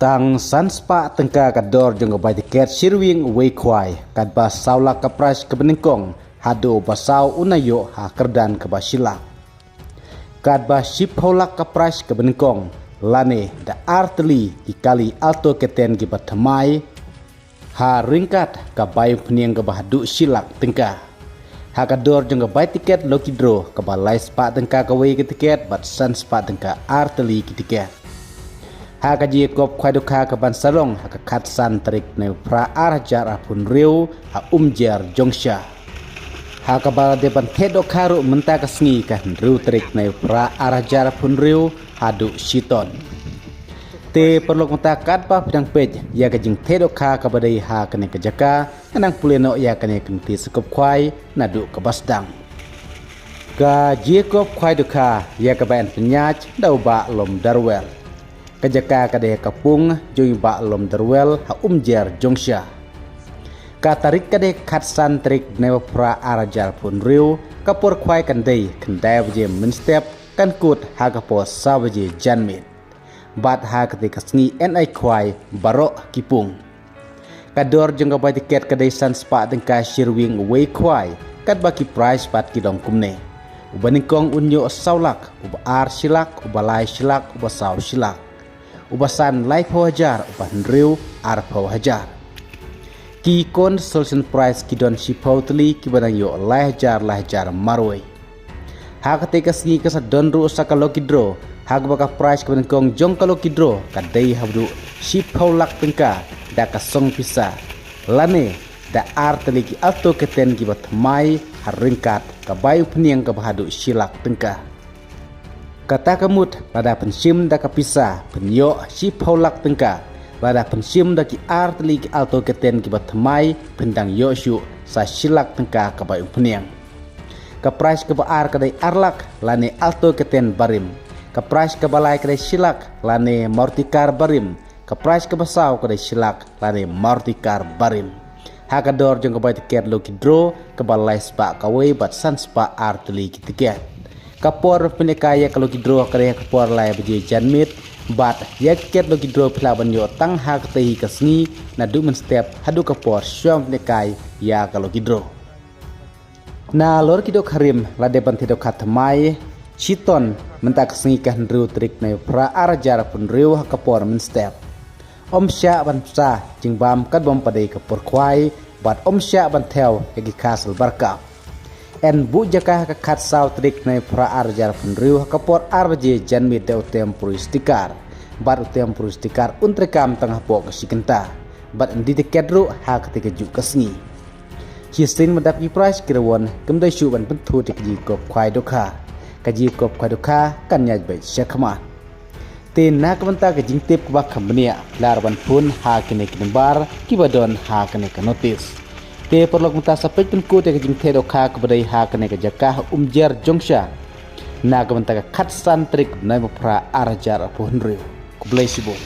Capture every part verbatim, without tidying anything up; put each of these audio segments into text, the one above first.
Tang san spah tyngka ka dor jong ka bai tiket shi rwieng uwei khwai, katba saw lak ka prize kaba nyngkong, haduh ba saw un ïoh ha kyrdan kaba shi lak. Katba shiphew lak ka prize kaba nyngkong, lane da ar tylli ki kali Alto K ten kiba thymmai, ha ryngkat ka bai umphniang kaba haduh shi lak tyngka. Ha ka dor jong ka bai tiket lucky draw kaba lai spah tyngka kawei ka tiket bad san spah tyngka ar tylli ki tiket. Ha ka jingïakob khwai dohkha kaban sa long ha ka khatsan tarik Naiphra ar hajar arphew hynriew ha Umjer Jongsha. Ha kaba dei ban theh dohkha ruh mynta ka sngi ka hynriew tarik Naiphra ar hajar arphew hynriew haduh shiton. Te paralok mynta katba phi dang peit ïa ka jingtheh dohkha kaba dei ha kane ka jaka, ngan nang pule noh ïa kane ka notis ïakob khwai naduh kaba sdang. Ka jingïakob khwai dohkha ïa kaba yn pynïaid da u Bah Lom Darwel. Ka jaka ka dei ha ka pung jong i Bah Lom Darwel ha Umjer Jongsha. Ka tarik ka dei khatsan tarik Naiphra ar hajar arphew hynriew, ka por khwai kan dei khyndai baje mynstep, kan kut ha ka por saw baje janmiet. Bad ha kata ka sngi yn ai khwai baroh ki pung. Ka dor jong ka bai tiket ka dei san spah tyngka shi rwieng uwei khwai, katba ki prize pat ki long kumne. Uba nyngkong un ïoh saw lak, uba ar shi lak, uba lai shi lak, uba saw shi lak. Uba san laiphew hajar, uba hynriew arphew hajar. Ki consolation prize ki don shiphew tylli kiba dang ïoh lai hajar lai hajar marwei. Ha kata ka sngi ka sa don ruh sa ka lucky draw, ha kaba ka prize kaba nyngkong jong ka lucky draw ka dei haduh shiphew lak tyngka da ka song pisa, lane da ar tylli ki Alto K ten kiba thymmai ha ryngkat ka bai umphniang kaba haduh shi lak tyngka. Kata ka mut lada phin shim da ka pisa phin ïoh shiphew lak tyngka, lada phin shim da ki ar tylli ki Alto K ten kiba thymmai phin dang ïoh shuh sa shi lak tyngka ka bai umphniang. Ka prize kaba ar ka dei ar lak lane Alto K ten barim. Ka prize kaba lai ka dei shi lak lane Maruti car barim. Ka prize kaba saw ka dei shi lak lane Maruti car barim. Ha ka dor jong ka bai tiket lucky draw kaba lai spah kawei bad san spah ar tylli ki tiket. Ka por pynïaid ïa ka lucky draw ka dei ha ka por lai baje janmiet, bad ïa ki tiket lucky draw phi lah ban ïoh tang ha kata hi ka sngi naduh mynstep haduh ka por shuwa pynïaid ïa ka lucky draw. Nalor ki dohkha rim, lada ban theh dohkha thymmai shiton mynta ka sngi ka hynriew tarik Naiphra ar hajar arphew hynriew ha ka por mynstep. Ym shah ban pynsa jingbam katba ym pat dei ka por khwai, bad ym shah ban thew ïa ki khasel barkap. Yn buh jaka ha ka khatsaw tarik Naiphra ar hajar arphew hynriew ha ka por ar baje janmiet da u temporary sticker. Bad u temporary sticker un treikam tang hapoh ka shi kynta. Bad yn die tiket ruh ha kata ka juh ka sngi. Shisien ma dap ki prize ki rawon, kam dei shuh ban pynthut ïa ka jingïakob khwai dohkha. Ka jingïakob khwai dohkha kan ïaid beit sha khmat. Te na ka bynta ka jingtip kaba kham bniah, lah ban phone ha kine ki nambar kiba don ha kane ka notis. Te paralok mynta sa peit pynkut ïa ka jingtheh dohkha kaba dei ha kane ka jaka ha Umjer Jongsha. Na ka bynta ka khatsan tarik Naiphra ar hajar arphew hynriew. Khublei shibun.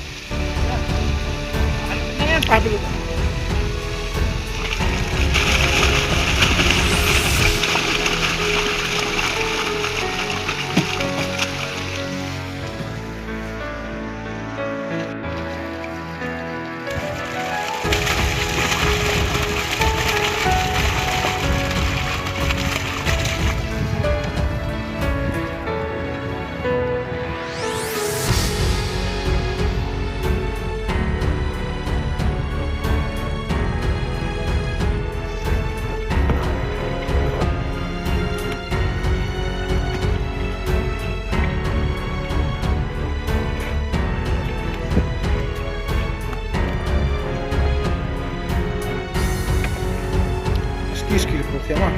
Ski, ski, por se llama.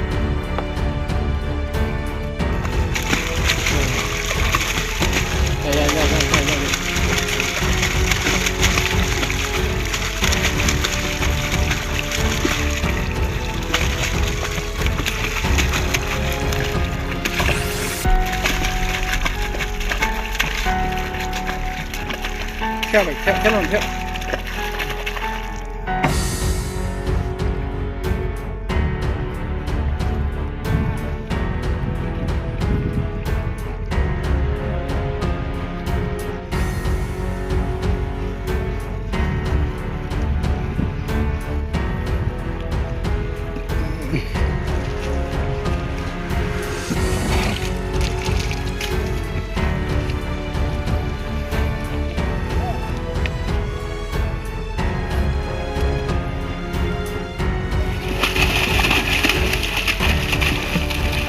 Ya, ya, ya, ya, ya, ya. Theo mày, theo, theo luôn, theo.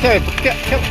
Hey, kiap, kiap.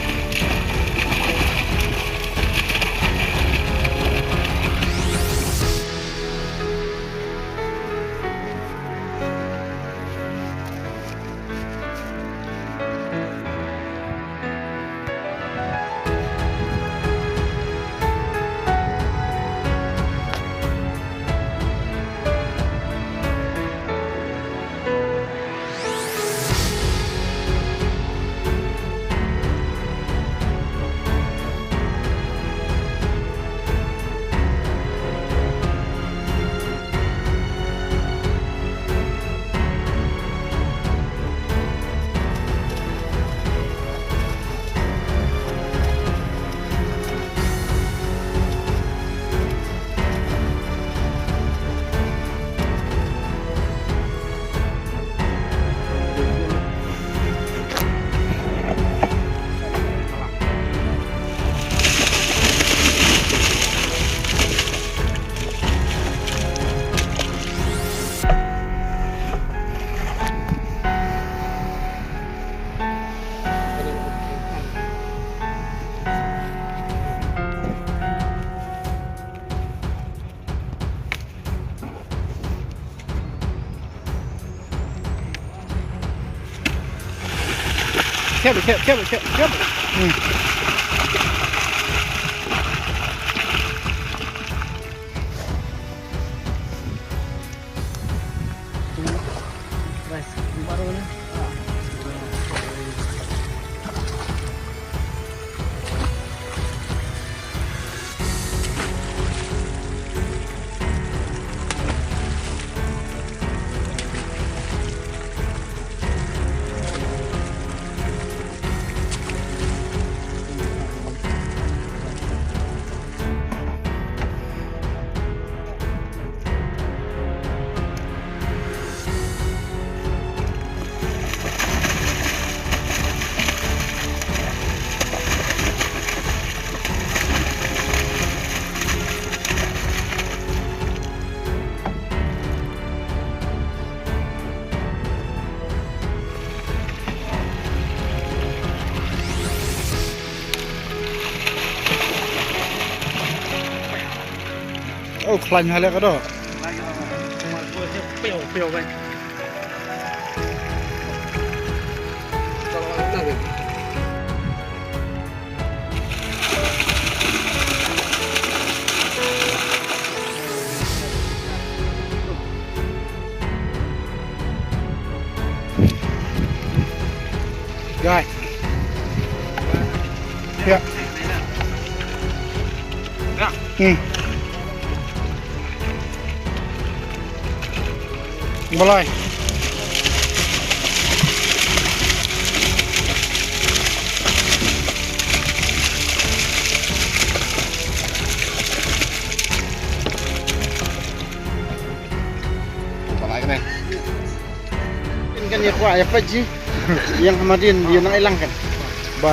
Kiap, kiap, kiap, kiap, kiap. Hmm. Oh, khlaiñ haleh ka doh. Gai. Ya. Hmm. Balai. Balai ne. Kan ïa kwah ïa peit ji. Ïa nga hadien ïa nang ïalang kan. Ba.